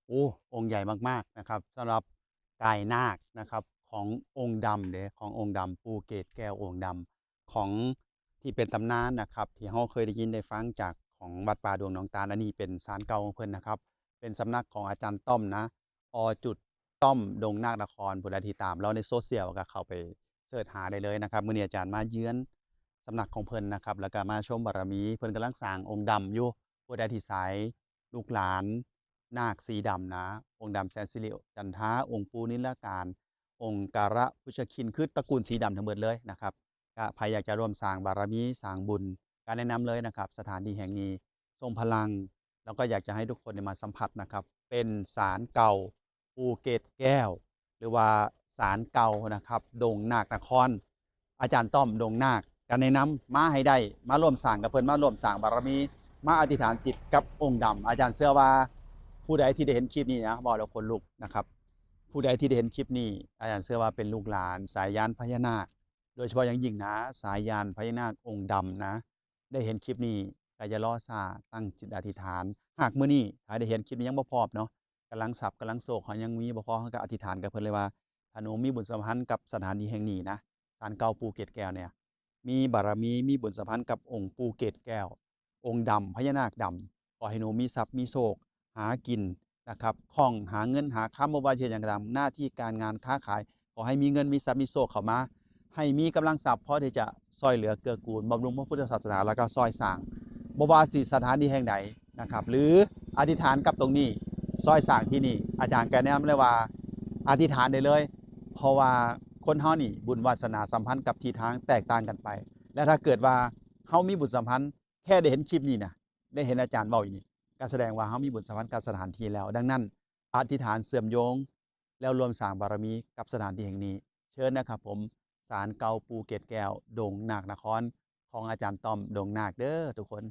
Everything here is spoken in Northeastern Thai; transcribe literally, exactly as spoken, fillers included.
โอ้ องค์ใหญ่มากๆนะครับ สำหรับกายนาคนะครับ ขององค์ดำเด้ ขององค์ดำ ปู่เกศแก้วองค์ดำ ของที่เป็นตำนานนะครับ ที่เราเคยได้ยินได้ฟังจากของวัดป่าดวงหนองตาล อันนี้เป็นศาลเก่าของเพิ่นนะครับ เป็นสำนักของอาจารย์ต้อมนะ อ.จุด ต้อมดงนาคนคร ผู้ใดที่ตามเราในโซเชียลก็เข้าไปเสิร์ชหาได้เลยนะครับ มื้อนี้อาจารย์มาเยือนสำนักของเพิ่นนะครับ แล้วก็มาชมบารมี เพิ่นกำลังสร้างองค์ดำอยู่ ผู้ใดที่สายลูกหลานนาคสีดำนะ องค์ดำแสนสิริจันทา องค์ปู่นิลการ องค์การะพุชคิน คือตระกูลสีดำทั้งหมดเลยนะครับ ก็ใครอยากจะร่วมสร้างบารมี สร้างบุญ ก็แนะนำเลยนะครับ สถานที่แห่งนี้ทรงพลัง แล้วก็อยากจะให้ทุกคนเนี่ยมาสัมผัสนะครับ เป็นศาลเก่าปู่เกศแก้ว หรือว่าศาลเก่านะครับ ดงนาคนคร อาจารย์ต้อมดงนาค ก็แนะนำมาให้ได้ มาร่วมสร้างกับเพิ่น มาร่วมสร้างบารมี มาอธิษฐานจิตกับองค์ดำ อาจารย์เชื่อว่าผู้ใดที่ได้เห็นคลิปนี้นะ บอกแล้วขนลุกนะครับ ผู้ใดที่ได้เห็นคลิปนี้ อาจารย์เชื่อว่าเป็นลูกหลานสายยานพญานาค โดยเฉพาะอย่างยิ่งนะ สายยานพญานาคองค์ดำนะ ได้เห็นคลิปนี้ก็อย่ารอช้า ตั้งจิตอธิษฐาน หากมื้อนี้ถ้าได้เห็นคลิปนี้ยังบ่พร้อมเนาะ กำลังทรัพย์กำลังโชคเขายังมีบ่พอ เขาก็อธิษฐานกับเพิ่นเลยว่า ถ้าหนูมีบุญสัมพันธ์กับสถานที่แห่งนี้นะ ศาลเก่าปู่เกศแก้วเนี่ย มีบารมี มีบุญสัมพันธ์กับองค์ปู่เกศแก้ว องค์ดำ พญานาคดำ ขอให้หนูมีทรัพย์มีโชค หากินนะครับ คล่อง หาเงินหาคำ บ่ว่าจะเฮ็ดหยังก็ตาม หน้าที่การงานค้าขาย ขอให้มีเงินมีทรัพย์มีโชคเข้ามา ให้มีกำลังทรัพย์พอที่จะช่วยเหลือเกื้อกูลบำรุงพระพุทธศาสนา แล้วก็ช่วยสร้าง บ่ว่าสิสถานที่แห่งใดนะครับ หรืออธิษฐานกับตรงนี้ ช่วยสร้างที่นี่ อาจารย์ก็แนะนำเลยว่าอธิษฐานได้เลย เพราะว่าคนเฮานี่บุญวาสนาสัมพันธ์กับที่ทางแตกต่างกันไป และถ้าเกิดว่าเฮามีบุญสัมพันธ์ แค่ได้เห็นคลิปนี้นะ ได้เห็นอาจารย์เว้าอยู่นี่ ก็แสดงว่าเฮามีบุญสัมพันธ์กับสถานที่แล้ว ดังนั้นอธิษฐานเชื่อมโยง แล้วร่วมสร้างบารมีกับสถานที่แห่งนี้ เชิญนะครับผม ศาลเก่าปู่เกศแก้ว ดงนาคนคร ของอาจารย์ต้อมดงนาคเด้อทุกคน